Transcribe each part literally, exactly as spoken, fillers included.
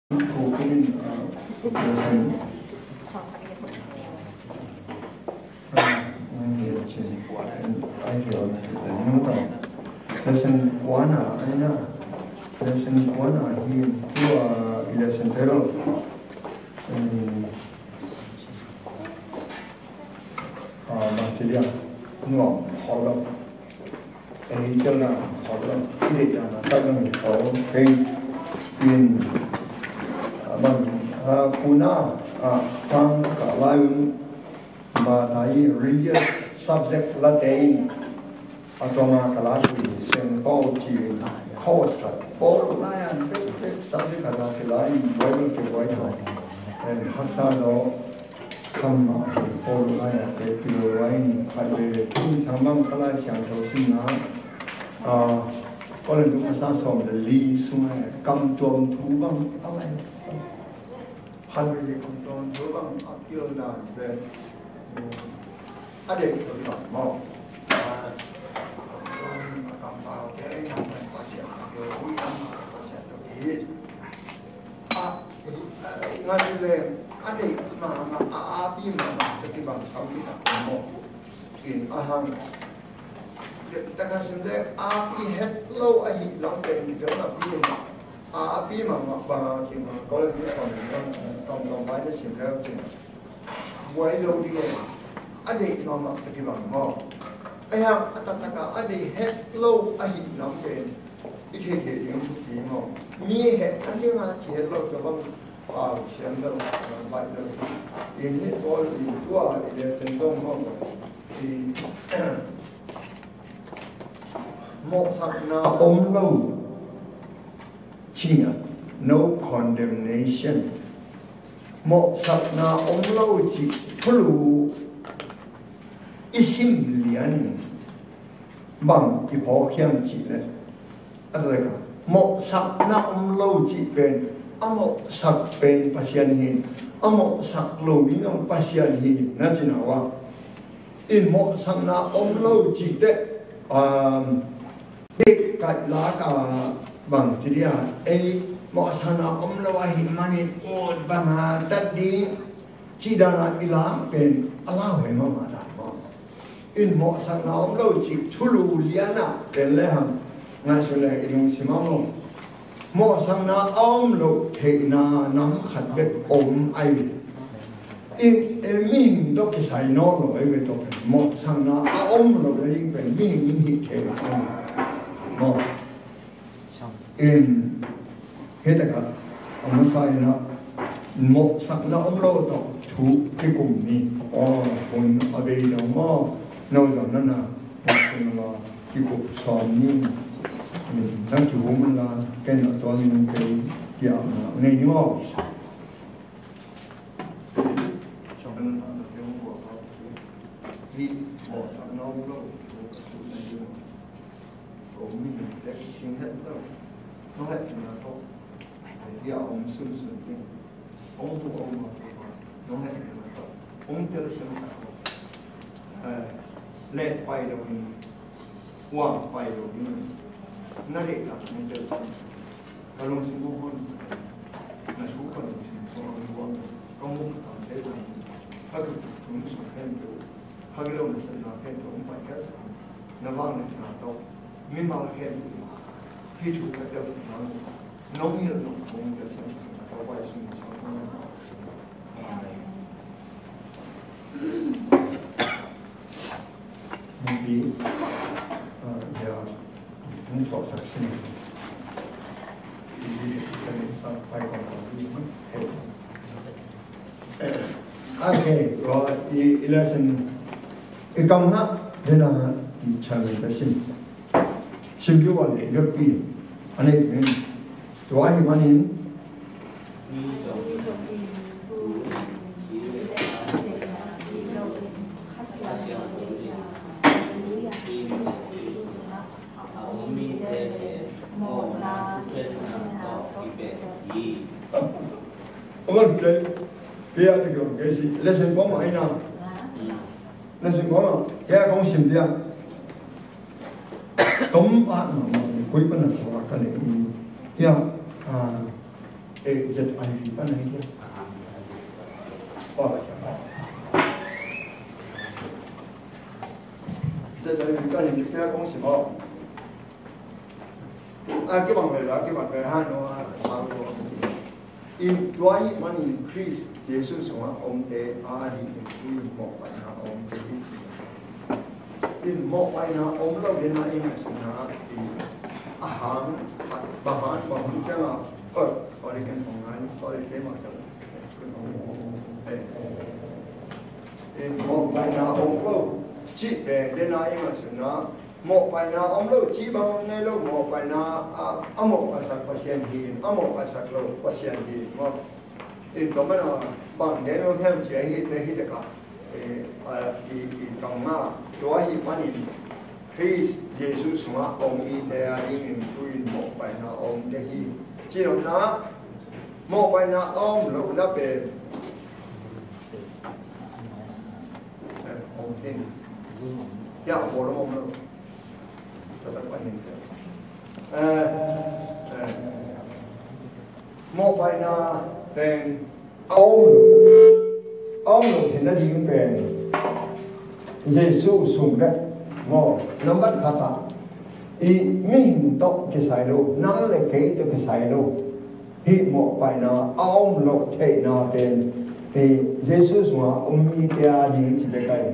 Ko kinin, ah, lesson, ah, ai hial cin, ai hial cin, lesson one ah, ai na, lesson one ah hi, tua i lesson table. Hmm. Ah, bang ci dia, nuam khol lo. Ei, tel na khol lo. I deih dan a tak lo hi khol. Ei, in, ah, bang, ah, puna, ah, sang ka lai un, ma tai real subject la te in. A tua ma ka la ki Saint Paul ci course ka. Paul lai an pek pek subject ka la ki lai, Bible ki Bible. En haksa lo. Kam mah hi Paul lai a te pilo lai in khat veve tu sang bang ka Lai Siangtho simna. Ah, Korin tu masa sawm le li sung a kam tuam thu bang a lai. Khat veve kam tuam thu bang a pil dan pen. A deih tua hi bang maw. Ah, a kam pau te, kam pen Pasian tua hi, ui, a kam Pasian tua hi. A, a, a, nga si le, a deih mahmah, a, a pi mahmah, ta kibang sam hi ta maw. In a hang. Le, ta ka sim le, a pi het lo a hi lam pen, mi pen a pi mahmah, a, a pi mahmah, bang a ki ma, ko le mi sa mi, tong, tong, bai na sim le, cin. Buai zo ding e, a deih mahmah ta kibang maw. Ahi hang a taktak a a deih het lo ahih lam pen i thei thei ding hi maw. Mi het a ding a ci het lo tua bang pau siam lo, baih lo. In hih Paul in tua i lesson zong maw. I mawhsakna om lo cih, no condemnation. Mawhsakna om lo cih thulu i sim lianin bang i phawk hiam cih leh, a taktak a mawhsakna om lo cih pen, a mawhsak pen Pasian hi in, a mawhsak lo ding zong Pasian hi in, na ci na uh a. In mawhsakna om lo cih teh, um, deih kaih lak a bang ci dia, ei, mawhsakna om lo ahih manin ut bang a tat ding cih dan a i lak pen a lauhuai mahmah dan maw. In mawhsakna om lo cih thulu lian a pen le hang ngaihsun le i lungsim a maw. Mawhsakna a om lo theihna nam khat bek om ai ve. In, e, mihing tawh kisai nawn lo ai ve tawh pen. Mawhsakna a om lo le ding pen mihing in hih thei lo ai ve. Maw. In, hih takah a masa in a mawhsakna om lo tawh thu kikum ni. Aw, hun a bei lo maw. No zong na na mawhsakna kikup sawm ni. In, nang kihum la, ken a tuam in kei kiamna nei ni maw. Hih mawhsakna om lo, ka sut na hi maw. Ko mihing tek cing het lo. Nong het na tawh. Hia om sunsun ding. Om hu om ma hu ma. Nong het na tawh. Om tel siam sa ko. Eh, let pai lo in. Huang pai lo in. Na deih tak nong tel siam sa. Ka lungsim buhon sa. Na thu ka lungsim sung a buhon. Ka muk ka tam te zang. Ka tuk tuk tung sung khen tu. Ka gilo na sa na khen tu. Om pai ka sa. Na vang na khen tu. Mimal khen tu. Hi thu ka tel tu. Nong hilh nong kong ka sa. Ka pai sung sung. Amen. Mungpi, ah, ya, hong thuaksak sin. Mungpi, ka lim sak pai kong kong di, hei. Okay, well, i, i lesson, i kamna, dena, i chairman ka sin. Sim yu wa le, i gak pi, ane, tua hi manin, Abang cai, kaya tu kau main ah. Lesson kong ah, kei a kong sim dia. Tom pa na ma, koi pa na ko ka le i. Ya, ah, Z I V pan ahi kei. Z I V pan in kei kong sim aw. A kibang ve la, kibang ve ha no a sau ko. In tua ahih manin Khrist Jesu sungah omte a dingin tu in mawhpaihna a om kei hi ci. In mawhpaihna om lo dena in a sungah in a hang bang hang bang hun ciangah. Oh, sorry, ken hong ngai, sorry, ken mak ciang. In mawhpaihna om lo cih pen dena in a sungah mawhpaihna om lo cih bang om ngei lo, mawhpaihna a, a mawhpaihsak Pasian hi, a mawhpaihsak lo Pasian hi, maw? In tua mana bang gen lo hiam ci a hi te hi te ka, eh, a, i, i tong a, tua ahih manin Khrist Jesu sungah om mite a dingin tu in mawhpaihna om te hi. Ci lo na, mawhpaihna a om lo na pen. Eh, om hin. Ya, om lo, om lo. Tatak panin te. Eh, eh. Mawhpaihna pen a om lo. A om lo theihna ding pen Jesu sung bek. Maw, nambat khat ah. I mihing tawh kisai lo, nang le kei tawh kisai lo. Hih mawhpaihna a om loh theihna pen, eh, Jesu sungah om mite a ding ci bek ahi.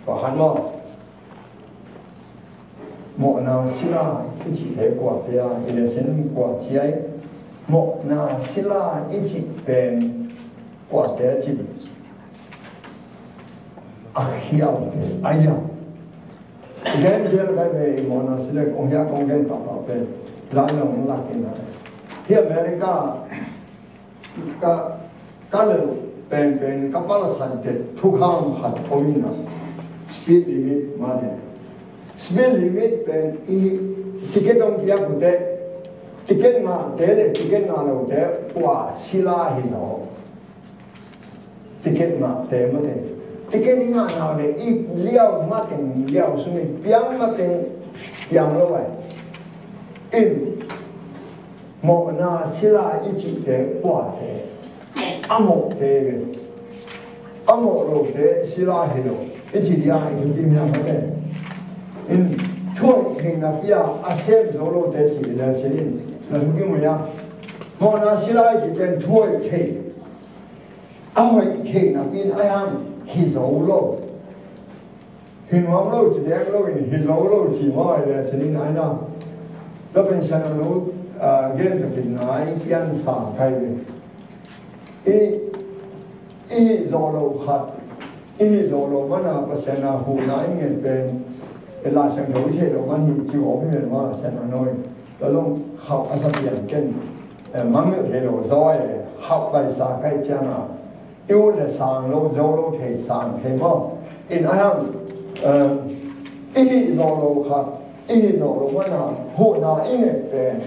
Pakhat maw? Mawhna sila i cihte kuate a, i le sin kua ci ai. Mawhna sila i cih pen kuate a cih. A khialte, a ia. Gen zel kai ve i mawhna sila kong hia kong gen pahpah pen. Lai long lak in a. Hi America ka, ka lel penpen ka palasan pen thukham khat om in a. Speed limit mah te. Speed limit pen i ticket hong piak uh teh. Ticket ngahte le ticket ngah lote kua sila hi zaw. Ticket ngahte mate. Ticket i ngah nak le i liau mateng liau sum i piang mateng piang lo ai. In mawhna sila i cihte kuate. A mawhte ve. A mawh lote sila hi lo. I cih dia i thukim hiam mate. In thuhoih theihna pi a a sem zo lote cih le sin in. Na thukim uh hiam. Mawhna sila i cih pen thuhoih thei. A hoih theihna pi in a hiam hi zo lo. Hi nuam lo ci dek lo in hi zo lo ci maw ai le sin in ai na. Tua pen sian a no, ah, gen ka pi nai pian sa kai ve. I, i hi zo lo khat. I hi zo lo mana Pasian a huhna i ngen pen. I Lai Siangtho i theih lo man hi ci aw pi pen ma sian a no in. Tua zong khauh a sa pian ken. Eh, mangngilh thei lo zaw e, hauh pai sa kai ciang a, i ut le sang lo, zo lo thei, sang thei maw? In a hiam, eh, i hih zawh lo khat, i hih zawh lo mana, huhna i nget pen,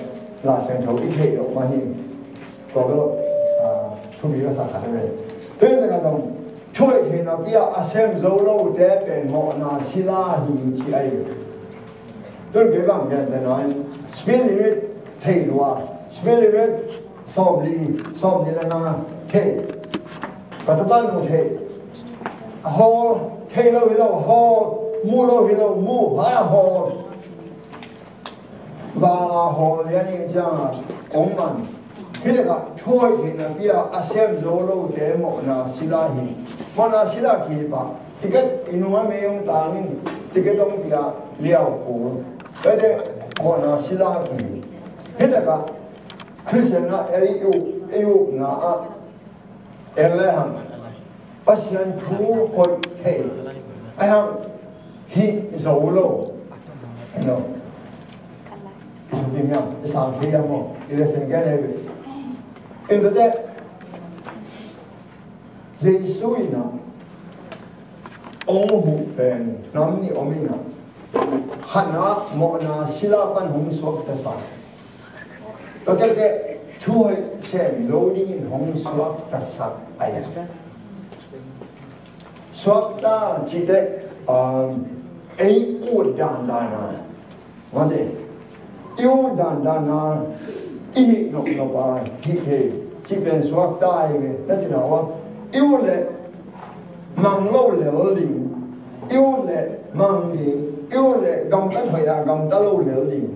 Lai Siangtho i theih lo mah hi. Tua bel, ah, thupi ka sa khat ve. Tua hi takah zong, thuhoih theihna pi a a sem zo lote pen mawhna sila hi ci ahi ve. Tun kei bang gentehna in speed limit thei lua, speed limit sawmli, sawmli le nga thei. Ka tapa nu thei. A hawl, thei lo hi lo hawl, mu lo hi lo mu, ha hawl. Vanga hawl lian i cianga ong man. Hi leka thuhoih theihna pi a a sem zo lote mawhna sila hi. Mawhna sila kihi pah. Ticket i nunga mei hong tangin ticket hong pia liau kul. Tua te mawhna sila kihi. Hi leka Christian a ei i up, ei upna ah en le hang. Pasian thu hoih thei. Ai hang hih zo lo. No. I thukim hiam, i sang thei hiam maw? I lesson gen ahi ve. In tua te, Jesu in a, ong huh pen, nam nih om in a, khatna mawhna sila pan hong suaktasak. Tua te te, thu hoih sem zo dingin hong suaktasak ahi. Suakta cih te, um, ei ut dandan a. Mate, i ut dandan a, i hih nopnop a hih thei cih pen suakta hi ve. Na cina ua i ut leh mang lo lel ding, i ut leh mang ding, i ut leh gamtat hoih a gamta lo lel ding,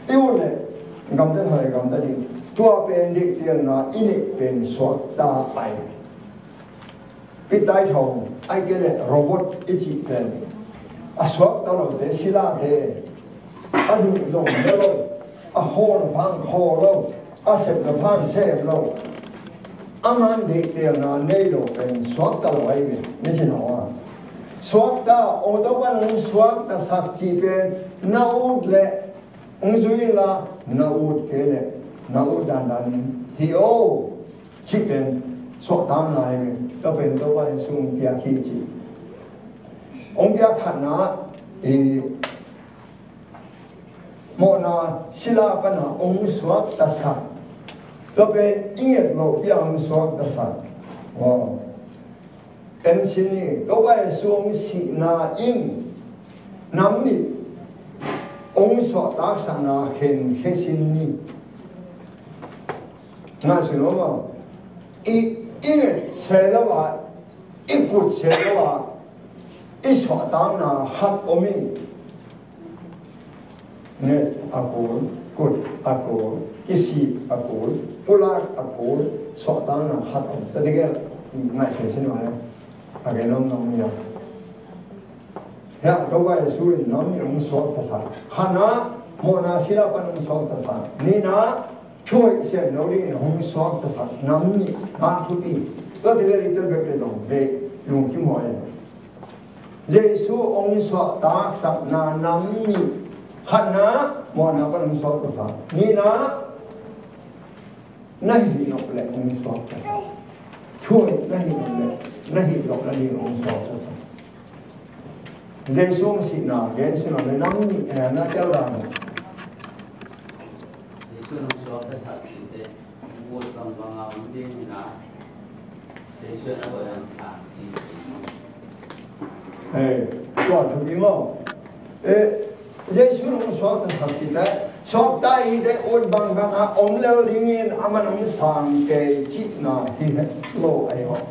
i ut leh gamtat hoih a gamta ding. Tua pen deihtelna i neih pen suakta ai. Pitai thong ai kei leh robot i cih pen a suakta lote, silate, a duh zong ne lo, a hawl phang hawl lo, a sepna phang sep lo. A man deihtelna nei lo pen suakta lo ai ve. Ni cina ua suakta, ong Topa nong suakta sak cih pen na ut leh ong zui inla, na ut kei leh na ut dandan in hi o. Cih pen suahtakna hi ve. Tua pen Topa Jesu ong piak hi ci. Ong piak khatna i mawhna sila pana ong suaktasak. Tua pen i nget loh piak ong suaktasak. Wow. Khen sin ni, Topa Jesu ong sihna in nam nih ong suahtaksakna khen khe sin ni. Ngaihsun lo maw? I, i nget se lo a, i kut se lo a, i suahtakna khat om in. Nget a kul, kut a kul, kisik a kul, pulak a kul, suahtakna khat om. Tua tike ngaihsun sin mah le. A gen om nong nia. Hia, Topa Jesu in nam nih hong suaktasak. Khatna, mawhna sila pan hong suaktasak. Nihna, thuhoih sem lo dingin hong suaktasak. Nam nih, hang thupi. Tua tike little bit le zong ve, lungkim huai. Jesu ong suahtaksakna nam nih. Khatna, mawhna pan ong suaktasak. Nihna, na hih nop leh ong suaktasak. Thuhoih na hih nop leh, na hih nop na ding ong suaktasak. Jesu ong sihna gen sin leh nam nih, eh, na tel dan. Jesu ong suaktasak site. Hei, tua thupi maw? Eh, Jesu in hong suaktasak cihte, suakta i te ut bangbang a om lel dingin a man hong sang kei cihna hi lo ahi maw?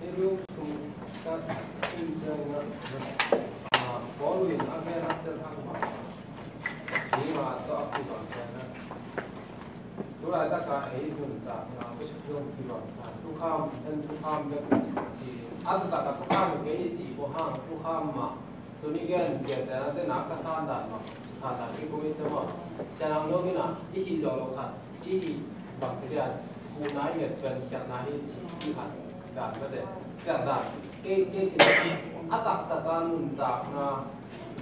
Ei lungsim ka sim ciangin ah, ah, Paul in a gen a tel hang bang, mi nga tawh a kibang ciangin ah, tulaitak a ei nuntakna khut zong kibang ta, thukham, en thukham bek ci, a taktak a thukham kei i cih ko hang thukham mah. Tuni gen pian te na te na ka san dan mah, san dan ki kumi te mah. Cian ang lo mina, i hi zo lo khat, i hi bang te dia, ku na i nget pen khiat na hi ci, i khat dan ka te, khiat dan. Ke, ke ci, a taktak a nuntakna,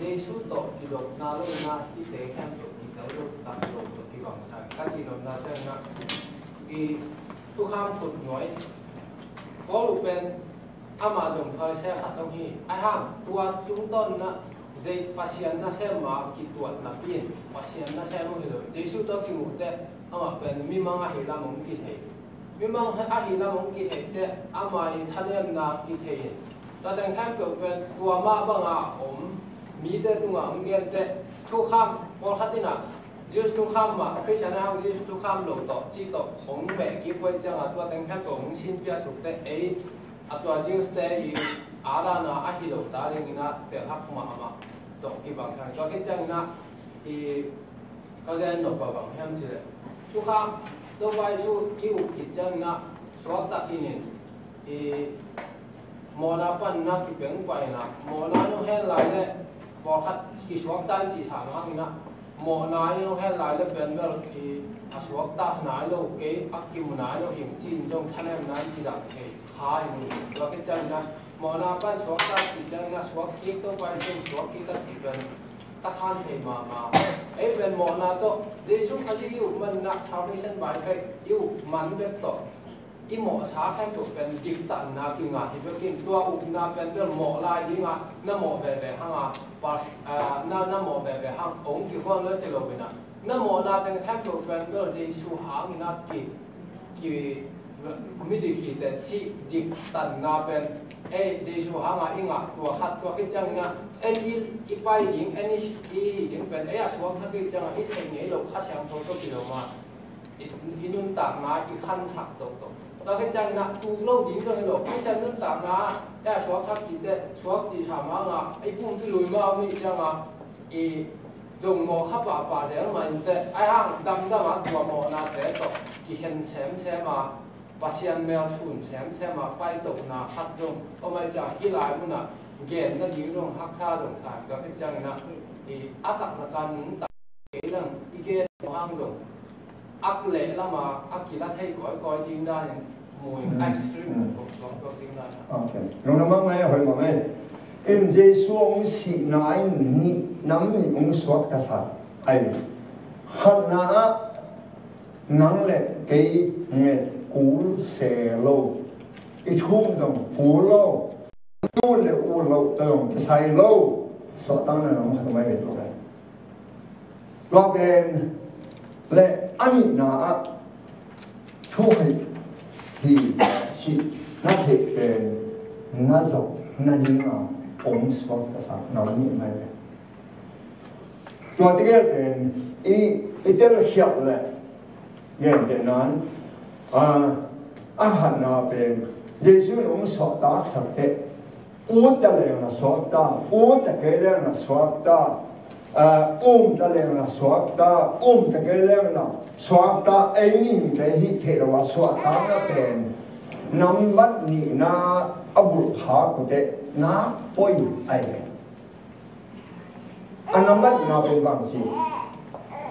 Jesu tawh kidopna lo na, i te khian tawh ki tel lo, tak lo tawh kibang sa, ka ci nopna ciang na, i thukham khut nuai, Paul pen, amah zong Pharisee khat hong hi. Ahi hang, tua tungtawn na, zei Pasian nasem a kituat napi in, Pasian nasem hong hi lo. Jesu tawh kimuh teh, amah pen mimang ahih lam hong kithei. Mimang ahih lam hong kithei teh, amah i thanemna kithei in. Tua teng khempeuh pen, tua mah bang a om, mite tungah hong gen teh, thukham, pawlkhat in ah, Jews thukham mah, Christian a hang Jews thukham lo tawh, cih tawh, hong meh kik poi ciang a, tua teng khempeuh hong sin piak suk teh, ei, a tua Jews te i a dana a hi lo ta dingin a telhak mahmah tawh kibang thang. Tua khit ciangin a i ka gen nop a bang hiam cih leh, thukham, Topa Jesu i up khit ciangin a suakta in in i mawhna panna kipeng pah in a, mawhna in hong hen lai leh pawlkhat kisuakta in cih sa hangin a, mawhna in hong hen lai leh pen bel i a suakta nai lo kei, a kimu nai lo hing ci-in zong thanemna in kizang thei. Kha in tua khit ciangin a mawhna pan suakta cih ciangin a suak kik, Topa in suak kik a cih pen ka san thei mahmah. Ei pen mawhna tawh Jesu Khazih i up man in a salvation by faith i up man bek tawh i mawhsa khempeuh pen diktatna kingah hi bekin, tua upna pen bel mawh lai dingah na mawh veve hang a, pas-, ah, na, na mawh veve hang hong kikhuan lo ci lo in a, na mawhna teng khempeuh pen bel Jesu hangin a ki, ki, midik hi teh cih diktatna pen, ei, Jesu hangah i ngah tua khat, tua khit ciangin a En i, i pai ding, en i, i hih ding pen ei a suak thak i ciangah i theih ngei lo Kha Siangtho tawh kilawm a, i, i nuntakna i khansak toto. Tua khit ciangin ah tuk lo ding zong hi lo. Pasian nuntakna ei a suak thak cihte, suak cih sa mangah i pumpi lui mah om nih ciangah i zong mawh kha pahpah zel mah inteh, ai hang damdam a tua mawhnate tawh kikhen semsem a, Pasian mel sun semsem a paitohna khat zong om ai ciah hih lai munah gen nading zong haksa zong sa hi. Tua khit ciangin ah i a taktak a nungta kei lang i gen hang zong ak leh lam a a kila thei kawikawi ding danin mui a extreme kong suang tuak ding danin. Ok. Lungdam mahmah ei, hoih mahmah ei. In Jesu hong sihna in nih, nam nih hong suaktasak ai. Khatna ah nang le kei nget kul se lo. I thu zong kul lo. I ut le ut loh tawh zong kisai lo. Suahtakna nam khat om ai ve tua pen. Tua pen le a nihna ah thu hoih hi cih na theih pen na zawh nading a hong suaktasak nam nih om ai ve. Tua tegel pen i, i telkhialh le gentehna in, a, a khatna pen Jesu in hong suahtaksak teh ut ta leng na suakta, ut ta kei leng na suakta, a, um ta leng na suakta, um ta kei leng na suakta, ei mihingte hih theih lo a suahtakna pen nambat nihna a bulh kha kuteh nak poi ai ve. A nambat nihna pen bang ci,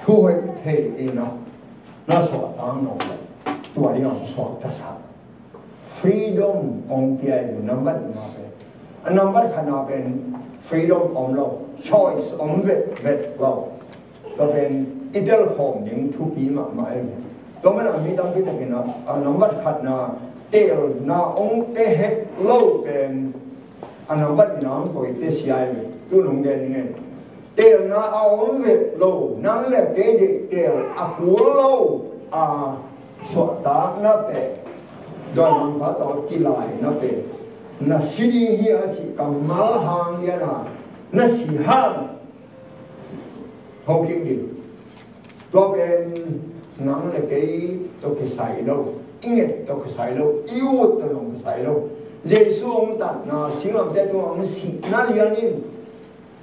thu hoih thei in a na suahtak nop le tua ding a hong suaktasak. Freedom hong pia in nambat nihna pen. A nambat khatna pen freedom om lo, choice om vetvet lo. Tua pen i telkhawm ding thupi mahmah ei. Tua mana mi tampi takin a, a nambat khatna telna hong pia het lo pen a nambat nihna hong koih teh sia hi ve. Tu nong gen ning ei. Telna a om vet lo, nang le kei deih tel a kul lo a suahtakna pen, Dawimangpa tawh kilaina pen, na si ding hi a cih kammal hang lian a na si hang ho kik ding. Tua pen nang le kei tawh kisai lo, i nget tawh kisai lo, i ut tawh zong kisai lo. Jesu hong tatna, singlamteh tungah hong sihna lian in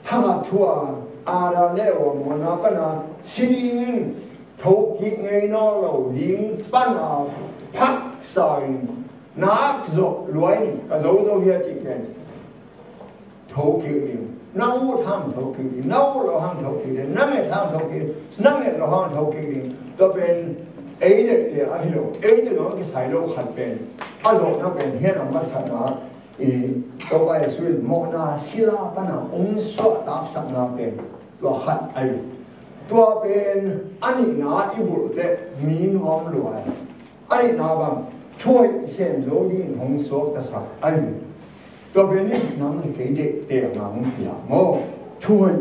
thangah thu a, Adam le Eva mawhna pana si dingin thokik ngei nawn lo ding pana phaksa in nak zawh lua in ka zo zo hi a cih pen. Thokik ding. Na ut hang thokik ding. Na ut lo hang thokik ding. Na nget hang thokik ding. Na nget lo hang thokik ding. Tua pen ei dek te ahi lo. Ei dek lo kisai lo khat pen a zawhna pen hian a mat khatna i Topa Jesu in mawhna sila pana hong suahtaksakna pen tua khat ahi. Tua pen a nihna i bulh teh mi nuam lua ahi. A nihna bang, thu hoih sem zo dingin hong suaktasak ahi. Tua pen in nang le kei deihtelna hong pia maw? Thu hoih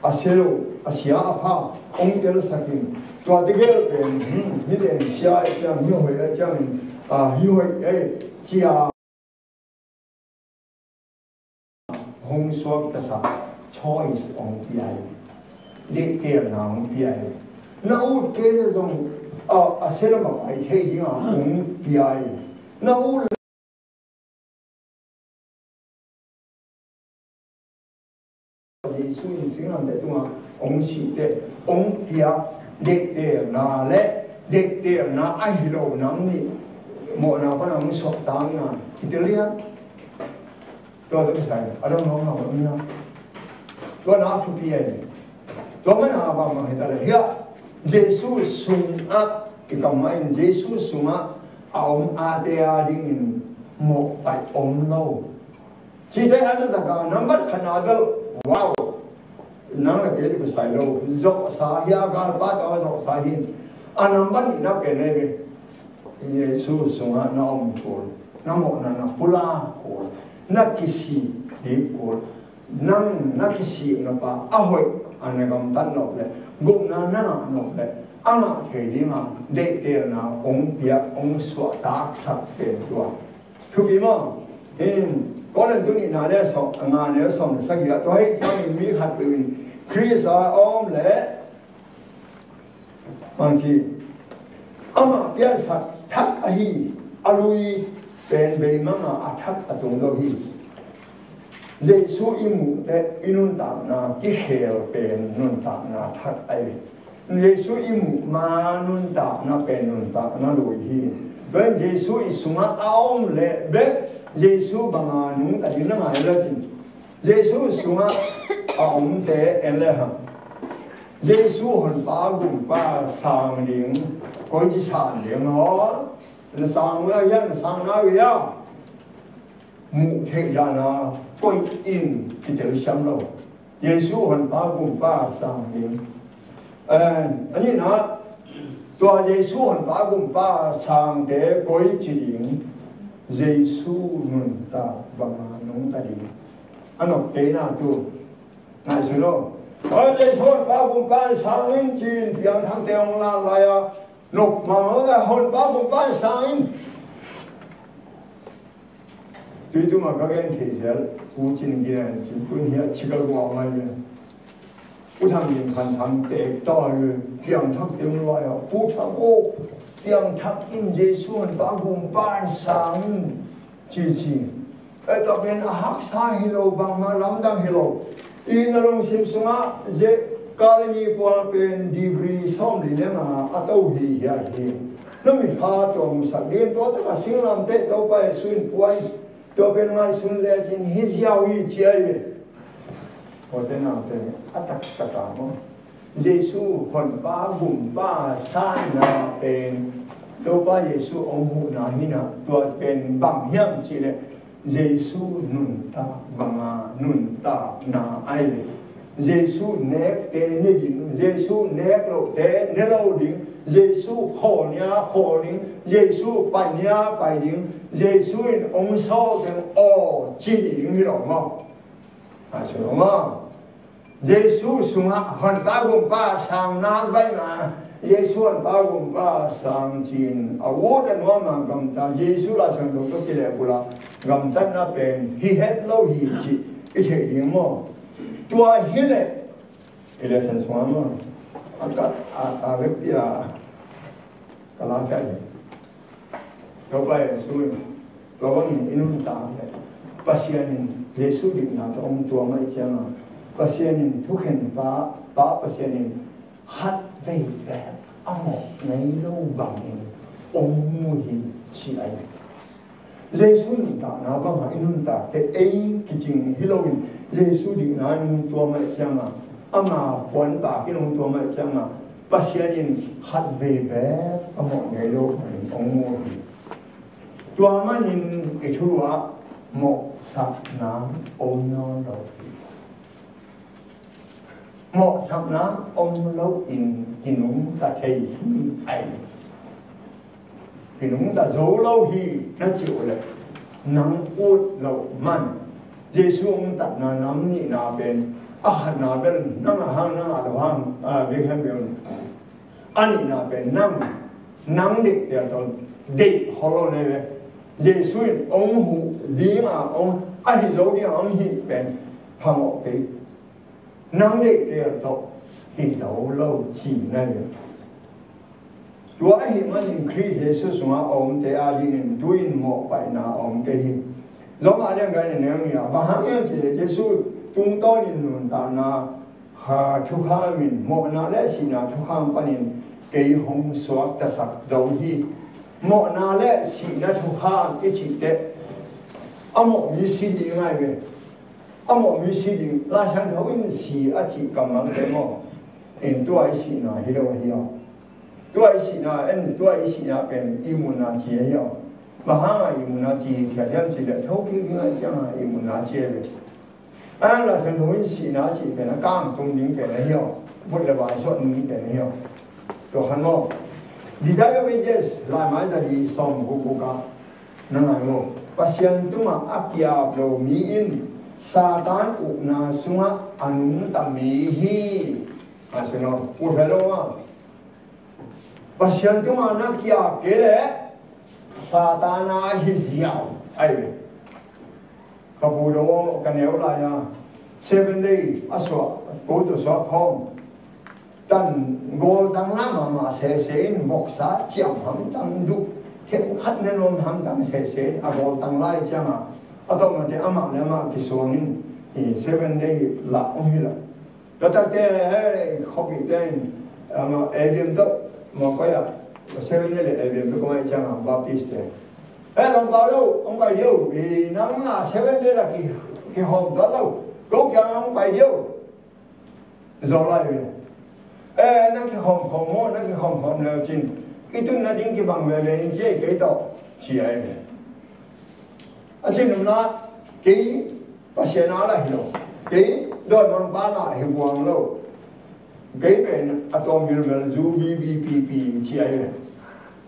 a sia lo, a sia a pha hong telsak in. Tua tegel pen, hmm, hih ten sia a ciang, hih hoih a ciangin, ah, hih hoih ei cia hong suaktasak, choice hong pia hi. Deihtelna hong pia hi. Na ut kei le zong a, a sia lam a pai thei ding a hong pia hi. Na ut Jesu in singlamteh tungah hong sih teh hong piak deihtelna le deihtelna ahi lo nang nih mawhna pana hong suahtakna kitellian. Tua tawh kisai a dang hong hau nia. Tua na thupi ahi. Tua mana bangmah hita le hiah Jesu sungah i kamah in Jesu sungah a om ate a dingin mawhpaih om lo. Cihte a taktak a nambat khatna bel, wow. Nang le kei tawh kisai lo. Zawhsa hi a, galpa tawh a zawhsa hi. A nambat nihna pen ei ve. Jesu sungah na om kul. Na mawhna na pulak kul. Na kisih ding kul. Nang na kisih na pa a hoih a na gamtat nop le. Gupna na ngah nop le. A ngah thei ding a deihtelna hong piak hong suahtaksak pen tua. Thupi maw? In Korin tu nihna le sawm, nga le sawm le sagih ah, tua hi ciangin mi khat peuh in Khrist a om le, bang ci, amah piansak thak ahi, a lui pen beimang a, a thak a tung lo hi. Jesu i muh teh i nuntakna kikhel pen nuntakna thak ahi. Jesu i muh ma nuntakna pen nuntakna lui hi. Tua in Jesu i sungah a om leh bek Jesu banga nungta ding na ngai lo cin. Jesu sungah a omte en le hang, Jesu honpa gumpa sang ding, koici sang ding aw? Na sang uh a, na sang na uh a, muh theih dan a koih in kitel siam lo. Jesu honpa gumpa sang ding. Eh, a nihna, tua Jesu honpa gumpa sangte koici ding? Jesu nuntak banga nungta ding. A nop kei na tu. Ngaihsun lo. Tua Jesu honpa gumpa sang in ci-in piangthakte hong la lai a, nop mahmah a honpa gumpa sang in. Tui tuma ka gen thei zel, U Cin Gin in cin tun hi a Chicago a mai le. U Thang Gin Khan Thang tek ta le, piangthak teng lai a, U Thang aw, piangthak in Jesu honpa gumpa sang in, ci ci. Eh, tua pen a haksa hi lo, bangmah lamdang hi lo. I na lungsim sungah ze kalani pual pen degree sawm li le nga a to hi hi a hi. Na mi ha tua musak din tua taka singlamteh Topa Jesu in puai. Tua pen ngaihsun lecin hi ziau hi ci ahi ve. Tua te nang te a taktak a maw? Jesu honpa gumpa sanna pen Topa Jesu hong huhna hi na, tua pen bang hiam cih leh Jesu nuntak banga nuntakna ahi ve. Jesu nekte ne ding, Jesu nek lohte ne lo ding, Jesu khawl nia khawl ding, Jesu pai nia pai ding, Jesu in hong sawl teng aw ci ding hi lo maw? A si lo maw? Jesu sungah honpa gumpa sang nak baih ma, Jesu honpa gumpa sang cin a ut a nuam a gamta, Jesu Laisiangtho tawh kilehbulh a gamtatna pen hi het lo hi cih i theih ding maw? Tua hi leh i lesson sungah maw, a ka a a vekpi a ka la ka hi. Topa Jesu in tua bangin i nuntak leh Pasian in Jesu dikna tawh hong tuam ahih ciangin, Pasian in thukhen pa, pa Pasian in khat vei bek a mawh ngei lo bangin hong mu hi ci ahi. Jesu nuntakna bangah i nuntak teh ei kicing hi loin Jesu dikna in hong tuam ahih ciangin, ama puantak in hong tuam ahih ciangin, Pasian in khat vei bek a mawh ngei lo bangin hong mu hi. Tua manin i thulu ah mawhsakna om nawn lo hi. Mawhsakna om loin kinungta thei hi ahi. Kinungta zo lo hi na cih uh leh nang ut loh man. Jesu hong tatna nam nihna pen a khatna bel nang a hang, nang a lo hang, a, bek hem bek. A nihna pen nang, nang deihtel tawh deih khol lo nei ve. Jesu in hong huh dinga hong, a hi zo dinga hong hih pen phamawh kei. Nang deihtel tawh hi zo lo ci na hi. Tua ahih manin Khrist Jesu sungah a omte adingin tu-in mawhpaihna a om kei hi. Rom a lian guk a neu nih ah, bang hang hiam cih leh Jesu tungtawnin nuntakna, ha, thukham in, mawhna le sihna thukham panin kei hong suaktasak zo hi. Mawhna le sihna thukham i cih teh a mawh mi si ding ahi ve. A mawh mi si ding, Laisiangtho in si a cih kammalte maw? In tua i sihna hi lo ahi aw. Tua i sihna, en tua i sihna pen ihmutna ci ahi aw. Bang hanga ihmutna ci thiat hiam cih leh thokik ding ahih cianga ihmutna ci ahi ve. A, Laisiangtho in sihna cih pen a kangtung ding pen ahi aw. Vut le vai suah ding pen ahi aw. Tua khan maw? Desire of Ages, laimai za li sawm guk guk ah na ngai maw? Pasian tungah a ki-ap lo mi in Satan ukna sungah a nungta mi hi. A si no, ut helo maw? Pasian tungah na ki-ap kei leh Satan a hi ziau ahi ve. Ka pu do ka neu lai-a Seven Day a suah, ko tawh suak khawm. Tan gawltang la mahmah sese in, voksa ciam hamtang, duh themkhat ne nuam hamtang sese in a gawltang lai ciangah a tawpna teh amah le amah kisuang in, i Seven Day lah hong hilh a. Ka takte hei, khuapihte in, amah A B M tawh, mah koi ah, Seven Day le A B M tawh kong aih ciangah Baptist te, "Hei, Lam Pau lo, hong pai dih o, i nang a Seven Day lah ki, kihawm tuan lo, ko kiang hong pai dih o." Zo lai ve. "Eh, na kihawm khawm maw, na kihawm khawm le cin, i tun nading kibang veve in ci ei kei tawh," ci ahi ve. A cin nopna, kei Pasian a lah hi lo, kei dawimangpa lah hi buang lo. Kei pen a tawm bilbel zu bi bi pi pi ci ahi ve.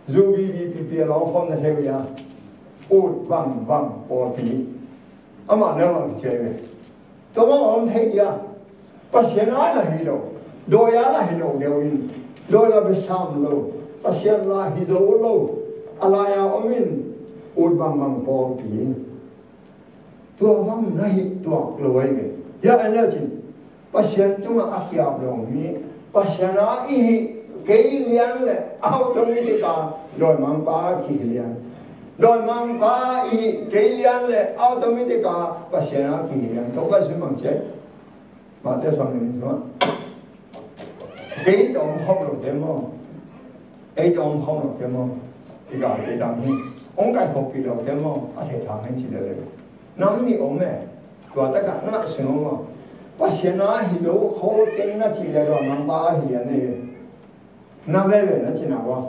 Zu bi bi pi pi a lawng khawm na thei uh hia? Ut bangbang pawlpi. Amah le amah kici ahi ve. Tua bang a om thei dia, Pasian a lah hi lo, dawi a lah hi lo deuh in, dawi lah bia sam lo, Pasian lah hi zo lo, a lai-a om in, ut bangbang pawlpi in. Tua bang na hih tuak lo ahi ve. Hia en le cin, Pasian tungah a kiap lo mi, Pasian a i hih kei lian le automatic a dawimangpa kihi lian. Dawimangpa i hih kei lian le automatic a Pasian a kihi lian. Topa Jesu bang ci a, Mate sawm le nih sungah, "Kei tawh om khawm lote maw, kei tawh om khawm lote maw, i gal kei dam hi, hong kaikhopih lote maw, a theih thang hen," ci lele. Nam nih om e. Tua takah na ngaihsun om maw? Pasian a hi lo khawl keng na cih le dawimangpa a hi lian ei ve. Na veve na cina bang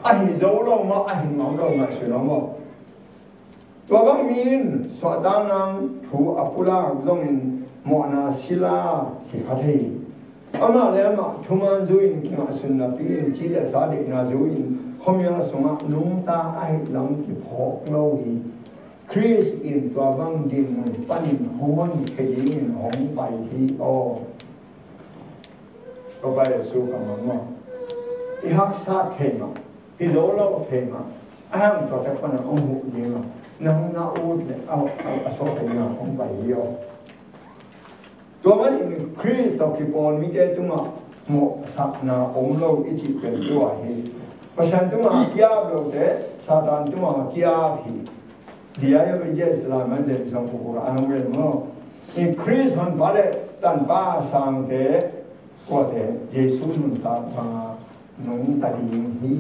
a hi zo lo maw, a hi nuam lo ngaihsun om maw? Tua bang mi in suahtakna thu a pulak zongin mawhna sila hi kha thei. Amah le amah thuman zu in, kingaihsun napi in, ci le sa deihna zu in, khuamial sungah nungta ahih lam kiphawk lo hi. Khrist in tua bang dinmun panin hong honkhia dingin hong pai hi aw. Ka pai a su ka mang maw? I haksat thei mah, i lo lo thei mah, a hang tua tak pan a hong huh ding a, nang na ut le a, a, a suak thei mah hong pai hi aw. Tua manin Khrist tawh kipawl mite tungah mawhsakna om lo i cih pen tua hi. Pasian tungah kiap lote Satan tungah kiap hi. Dia ya ba yes la ma zen song ko ko ang wen mo. In Khrist hon pa le tan pa sang te ko te Jesu nun ta pa nung ta ding hi.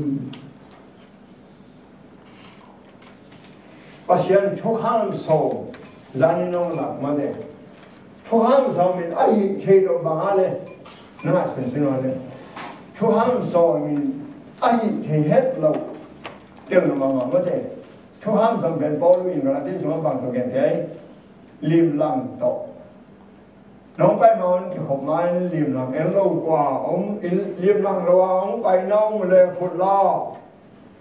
Pasian thukham sawm zanin nong lak mah le, thukham sawm in a hih thei lo bang a le, na ngah sinsin mah le, thukham sawm in a hih thei het lo tel lo bang mah mah le, thukham sawm pen Paul in Galati sungah bang tawh gen thei, limlang tawh. Nong pai ma un kikhop ma in limlang en lo kua om, limlang lo a hong pai na om le khut la.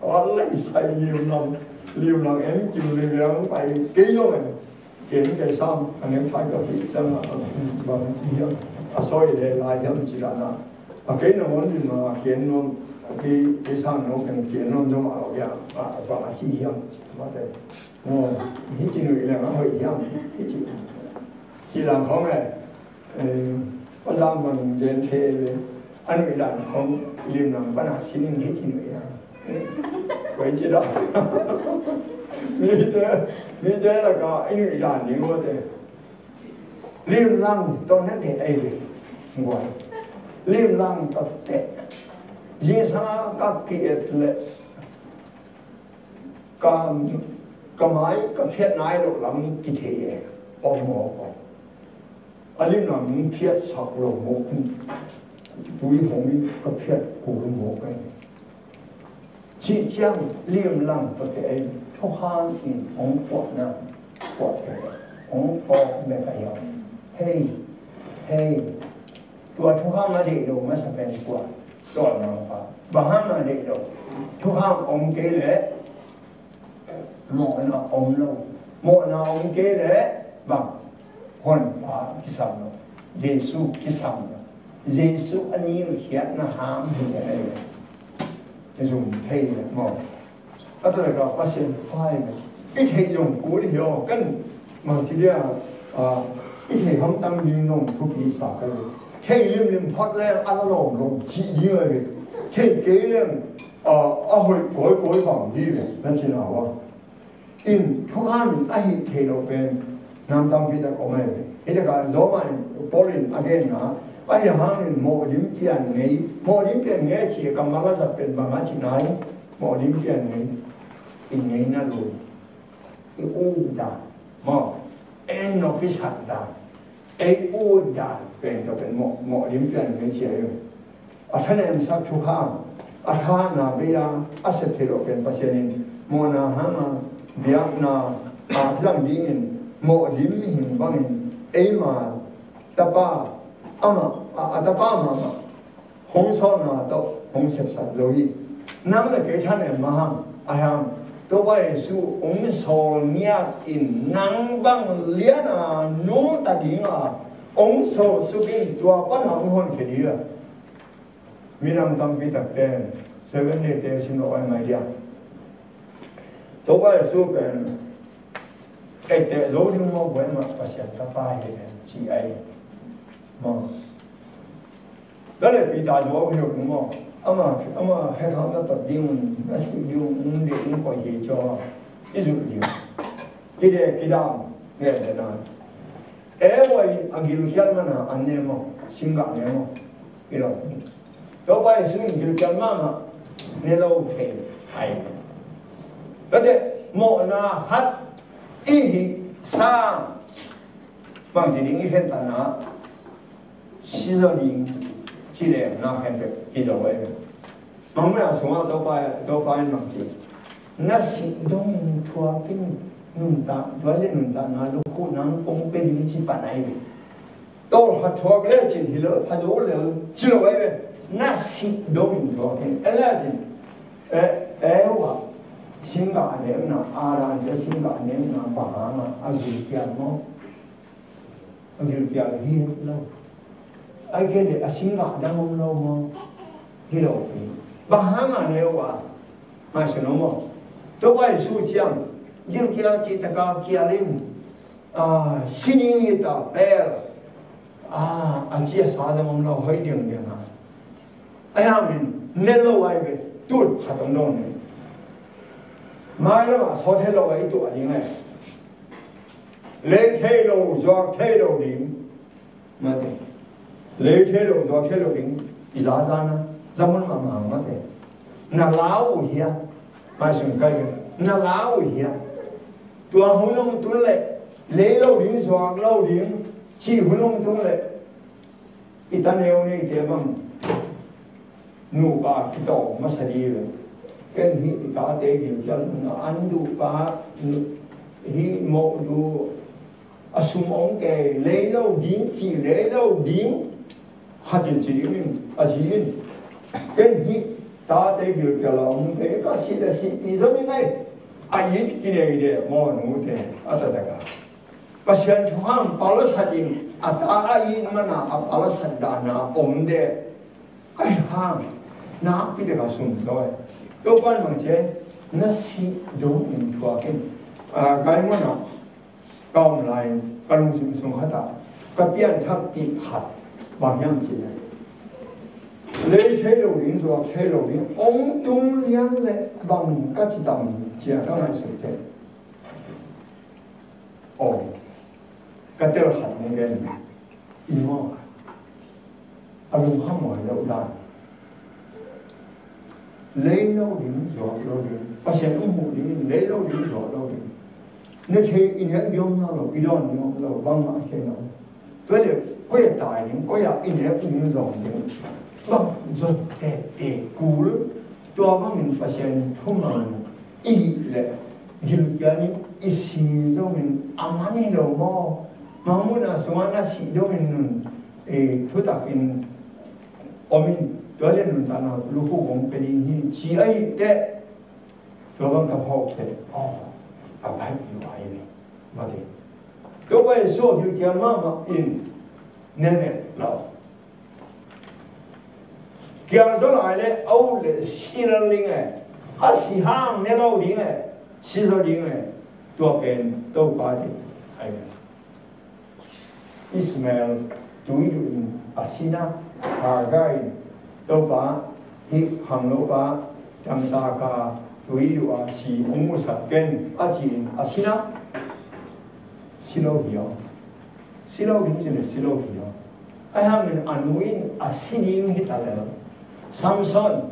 A lei sai limlang, limlang en kim le hong pai kei lo en. Ken kei sam, a nem pai ka pi sang a, bang ci hiam, a soi le lai hiam ci la na. A kei na mon limlang a ken nom, a kei, kei sang no ken ken nom zong a lo ya, a, a bang a ci hiam, ma te. Ồ, hih ci nuih leng a hoih hiam, hih ci. Ci lam khong e, eh, pa lam bang den the le, a nuih dan khong limlang pan a sin in hih ci nuih a. Koi ci da. Mite, mite lak a i nuih dan ding ua te. Limlang tawh na teh ei le. Guai. Limlang tawh teh. Zingsang a ka ki-et le. Ka, ka mai ka phiat nai loh lam kithei e. Om maw, om. A limlang phiat sak lo maw, tui hong in ka phiat kul maw ka hi. Cih ciang limlang ka kei thukham in hong puahna, puah kei, hong pawk bek a hiam. Hei, hei, tua thukham a deih lo masa pen kua, dawimangpa. Bang hang a deih lo, thukham om kei leh mawhna om lo. Mawhna om kei leh bang, Honpa kisam lo, Jesu kisam lo. Jesu a nih khiatna ham hi leh zum thei leh maw. A tua leh ka Pasian fai leh i theih zong kul hi aw, kan Mangci dia, a, i thei hamtang ding zong thupi sa ka hi. Thei limlim phot leng a la lawmlawm cih ding a hi. Thei kei leng, a, a hoih kawikawi bang dih ve na cina uh a. In thukham in a hih theih loh pen nam tampi tak om ahi ve. Hih takah Roma in Paul in a genna ahi hangin mawhdim pian ngei, mawhdim pian ngei a cih kammal a zat pen bang a cihna hi. Mawhdim pian ngei, i ngeina lum, i ut dan maw, en nop i sak dan, ei ut dan pen tawh pen mawh, mawhdim pian ngei ci a hi. A thanemsak thukham, a thahatna bei a, a sep theih loh pen Pasian in mawhna hanga biakna a zang dingin mawhdim mihing bangin eima tapa, ama, a, a tapa mahmah hong sawlna tawh hong sepsak zo hi. Nang le kei thanem mah hang, a hiam, Topa Jesu hong sawl ngiat in nang bang liana nungta dinga hong sawlsuk in tua pana hong honkhia ding a. Midang tampi takte Seven Day te sim lo ai mai dia. Topa Jesu pen eite zo ding maw, buai mah Pasian tapa hi ci ai. Maw. Tua leh Peter zuau hi lo ding maw? Ama, ama hekhamna tot ding un, na sih ding un, um ding un koi hi caw. I zut ding. Kide, kidam, nge, nge, na. Eva in a gilkial mana an ne maw? Singgah ne maw? I lo. Topa Jesu in gilkial mahmah ne lo thei hai. Tate mawhna hat i hih sang bangci ding i khentatna si zaw ding ci leng na khen pek kizo ahi ve. Mangmuhna sungah Topa, Topa in bangci, na sih dongin thuak in, nuntak, tua le nuntakna lukhuh nang kong pia ding ci pan ahi ve. Tawlkhat thuak lecin hi lo, pha zo lel ci lo ahi ve. Na sih dongin thuak in, e lecin, e, e, wa, singgah a nemna, a dan te singgah a nemna, bang hangah a gilkial maw? A gilkial hi lo. Ai ke le a singgah dang om lo maw? Hi lo pi. Bang hangah ne uh a? Ngai sun om maw? Topa Jesu ciang gilkial cih taka kial in, a, sining hi ta pel. A, a cia sa dang om lo, hoih diangdiang a. Ai hamin ne lo ai ve, tun khat om lo ne. Mai lamah sawt he lo ai tuah ding ai. Lei thei lo, zuak thei lo ding. Mate. Lei thei lo, zuak thei lo ding. I za zana. Za mun mahmah mate. Na lau uh hia. Mai sung kai na lau uh hia. Tua hun hong tun le. Lei lo ding, zuak lo ding. Ci hun hong tun le. I ta neu neite bang nupa kitawng masa dih ve. Ken hih i tate gilkial nungah an duhpa hih mawh duh a sum ong kei lei lo ding ci lei lo ding hatin ci dingin a zi in. Ken hih tate gilkial a ong kei ka sih le sihpi zo ni ngai a it kinei deh maw nute a tataka. Pasian thukham palasat in a ta a it mana a palasat dana om deh. Ai hang nakpi deka sum zaw e. Topan bang cia na sih dong in thuak in. A, kai mona ka om lai ka lungsim sung khata ka pianthak pi khat bang hiam cina. Lei thei lo ding zuak thei lo ding ong tung lian le bang ka ci tam cia ka ngaihsut te. Aw, ka tel khat hong gen. I maw? A lungkham aw, lo dan. Lei lo ding, zuak lo ding. Pasian um huh ding, lei lo ding, zuak lo ding. Na thei i nek ding om na lo, i dawn ding om lo, bangmah a thei lo. Tua leh koi a tai ding, koi a i nek ding zong ding. Bang zong tete kul. Tua bangin Pasian thuman i hih leh gilkial in i si zongin a man hi lo maw? Mangmuhna sungah na sih dongin nun, eh, thutakin om in, tua leh nuntakna lukhu kong pia ding hi ci ahih teh. Tua bang ka phawk teh. Aw, a baih hi lo ahi ve. Mate. Tua pai so gilkial mahmah in ne vet lo. Kiang zaw lai le a ut le si lel ding e. A si hang ne lo ding e. Si zaw ding e. Tua pen Topa ding. Amen. Ishmael tui duh in a sin a, Hagar in, "Topa, hih khangnopa damtak a tui duh a si hong musak ken," a ci-in a sin a, si lo hi aw. Si lo ding ci le si lo hi aw. Ahi hangin a nu in a si ding hi ta lel. Samson,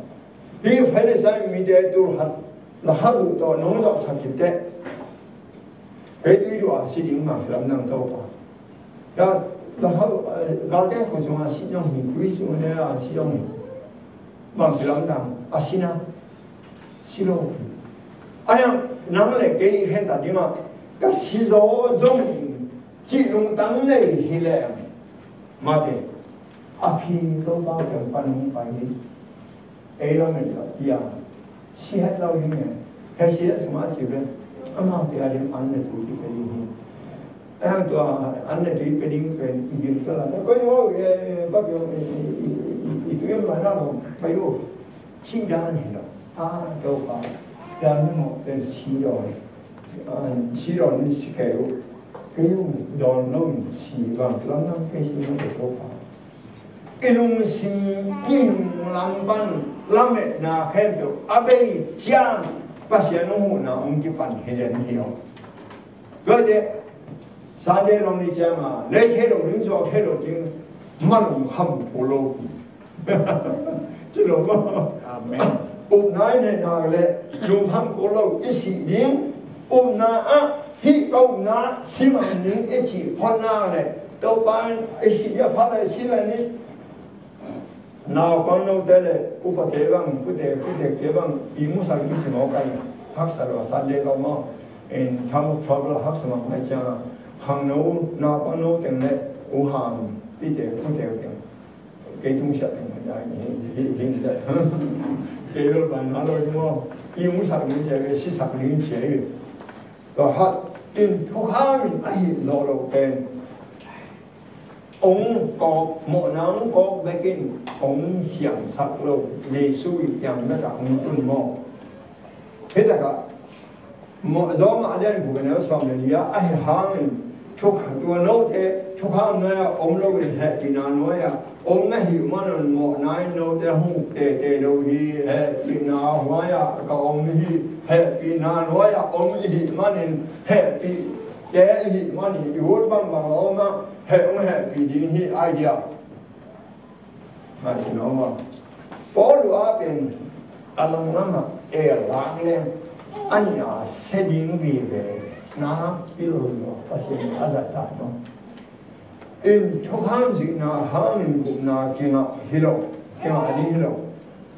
hih Philistine mite tul khat na khat uh tawh nong zawhsak khit teh, kei tui duh a si ding mah hi lam nang Topa. Gal, gal, galte khua sungah si zong hi, tui sungah le a si zong hi. Bang kilamdang a si na, si lo. Ahi hang nang le kei i khentat dingah ka si zaw zong cih lungtang nei hi leh, mate, a phi Topa kiang pan hong pai hi. Ei lamet ka pia, si het lo ding e. He si het sungah ci ve, amau pia ding an le tui kipia ding hi. Ahi hang tua an le tui pia ding pen i gil ka la, koi o, e, pa pia, i, i, i, i tui em la na lo, pai o. Cih dan hi lo. A, Topa, dan hi mawh pen si dawn, a, si dawn in si kei uh. Kei uh dawn lo in si bang lam lam kei si lo Topa. I lungsim i hing lam pan lametna khempeuh a bei ciang Pasian hong huhna hong kipan hi zen hi lo. Tua hi teh Sunday long ni ciangin lei thei lo ding, zuau thei lo ding, ma lungkham kul lo. Ci lo maw? Amen. Upna i neihna le lungkham kul lo i sih ding. Upna ah hih ka upna si mang ning i cih photna le Topa in i sih a phat le si le ni. Naupang note le upate bang, pute, pute te bang i musak ding si maw, ka haksa lo, Sunday long maw. In time of trouble haksa mah mai ciang khangno, naupang no teng le u ham, pite, pute teng. Kei tung siah teng mai dai ni, hi, hi, hi, hi. Kei lo ban na lo ni maw. I musak ding cia, sisak ding cia. Tua hat in thukham in ahi zaw lo pen. Hong kawk, mawhna hong kawk bekin hong siangsak lo, Jesu i kiang bekah hong tun maw. Hitakah mawh zaw mah lian guk a neu sawm le li ah, ahi hangin thukha tua note thukham nuai-ah om loin hehpihna nuai-ah om na hih manin mawhna in note hong tete lo hi. Hehpihna nuai-ah ka om hi. Hehpihna nuai-ah om i hih manin hehpih te i hih manin i ut bangbang a om ah heh hong hehpih ding hi, idea. Ngaihsun aw maw. Paul uh a pen a langlamah el lak leng a nih a se ding vive na pil lo Pasian a zat dan maw. In thukham zuihna hangin gupna kingah hi lo, kingah ding hi lo.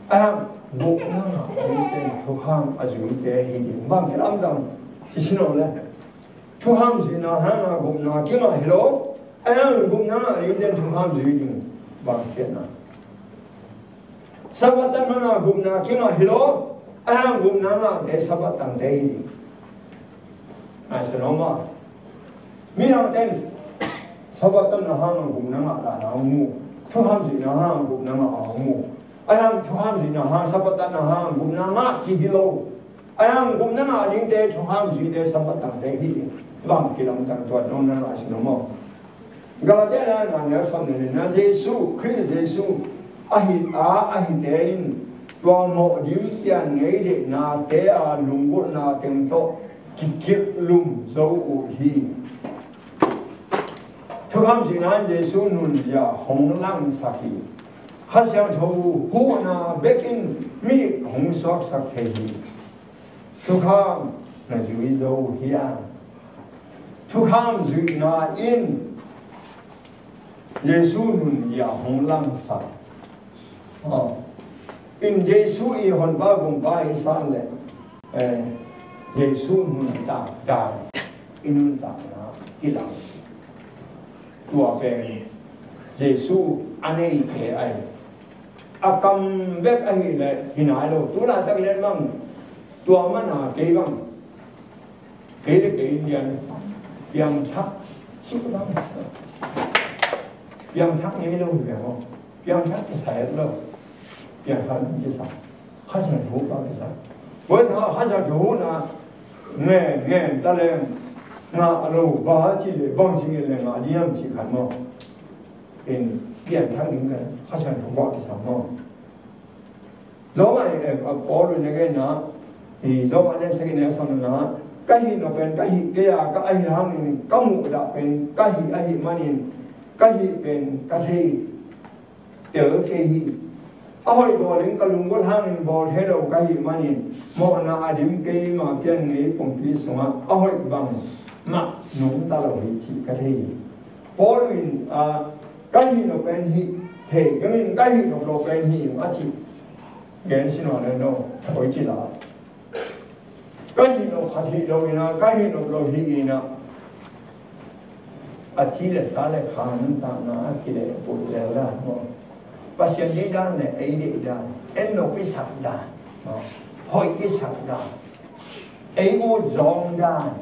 Ahi hang gupna ngah ding pen thukham a zuite hi ding. Bang kilamdang ci sin aw le. Thukham zuihna hangin gupna kingah hi lo. Ahi hang gupna ngah ding pen thukham zui ding. Bang khiatna. Sabbath tan mana gupna kingah hi lo. Ahi hang gupna ngahte Sabbath tangte hi ding. Ngaihsun aw maw. Midangte in Sabbath tanna hang gupna ngah dan a hong mu. Thukham zuihna hang gupna ngah a hong mu. Ahi hang thukham zuihna hang, Sabbath tanna hang gupna ngah kik hi lo. Ahi hang gupna ngah dingte thukham zuite Sabbath tangte hi ding. Bang kilamdang tuat nong na ngaihsun aw maw. Galatia lai nga neu sawm le nihna, Jesu, Khrist Jesu ahi a, ahite in tua mawh dim pian ngei deihnate a lunggulhna teng tawh kikilh lum zo uh hi. Thukham zuihna in Jesu nunzia hong langsak hi. Kha Siangtho huhna bekin midik hong suaksak thei hi. Thukham na zui zo hiam? Thukham zuihna in Jesu nunzia hong langsak. Aw. In Jesu i honpa gumpa i san le, eh, Jesu nuntak dan i nuntakna kilang. Tua pen Jesu a neite ahi. A kam bek ahih leh hi nai lo. Tu laitak lian bang tua mana kei bang, kei le kei in lian piangthak cih bang, piangthak ngei lo hi bang aw. Piangthak kisa het lo. Piangthak kisa. Kha Siangtho pa kisa. Tua Kha Siangtho huhna ngen ngen ta leng, ngah lo, bang ci leh bang ci leh ngah diam ci khat maw. In pianthak ding ka Kha Siangtho guah kisam maw. Roma in, eh, Paul in a gen na, i Roma lian sagih neu sawm na, ka hih nop pen ka hih kei a, ka ahih hangin ka muhdah pen ka hih ahih manin ka hih pen ka thei tel kei hi. A hoih bawl in ka lunggulh hangin bawl thei lo ka hih manin mawhna a dim keima pian ngei pumpi sungah a hoih bang mah nungta lo hi cih ka thei hi. Paul in, ah, ka hih nop pen hih thei keng in, ka hih nop lo pen hih in a cih gen sin nawn lo no, hoih cih la. Ka hih nop khat hih lo in a, ka hih nop lo hih in a, a ci le sa le kha nuntakna a kileh put lel dan maw. Pasian deih dan le ei deih dan, en nop i sak dan maw, hoih i sak dan, ei ut zawng dan,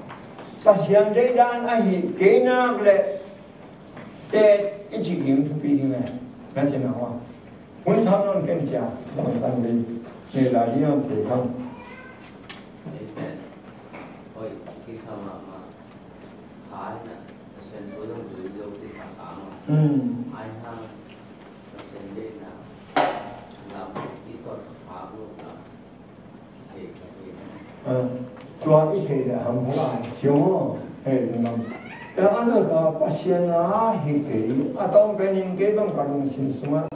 Pasian deih dan ahi kei nak le tet i cih ding thupi ding e. Na cih na hua hun sam nawn ken cia bang tan dei. Nei la ding am thei kang. Amen. Oi, kisam mahmah. Khai na, Pasian thu zong zui zo kisam mahmah. Hmm. Ai hang Pasian deihna lam i tot khak lo lam. Ah, tua i theih leh hampha lai, cio maw? Hei, lungdam. Eh, a na ka Pasian a hi kei, a tawng penin kei bang ka lungsim sungah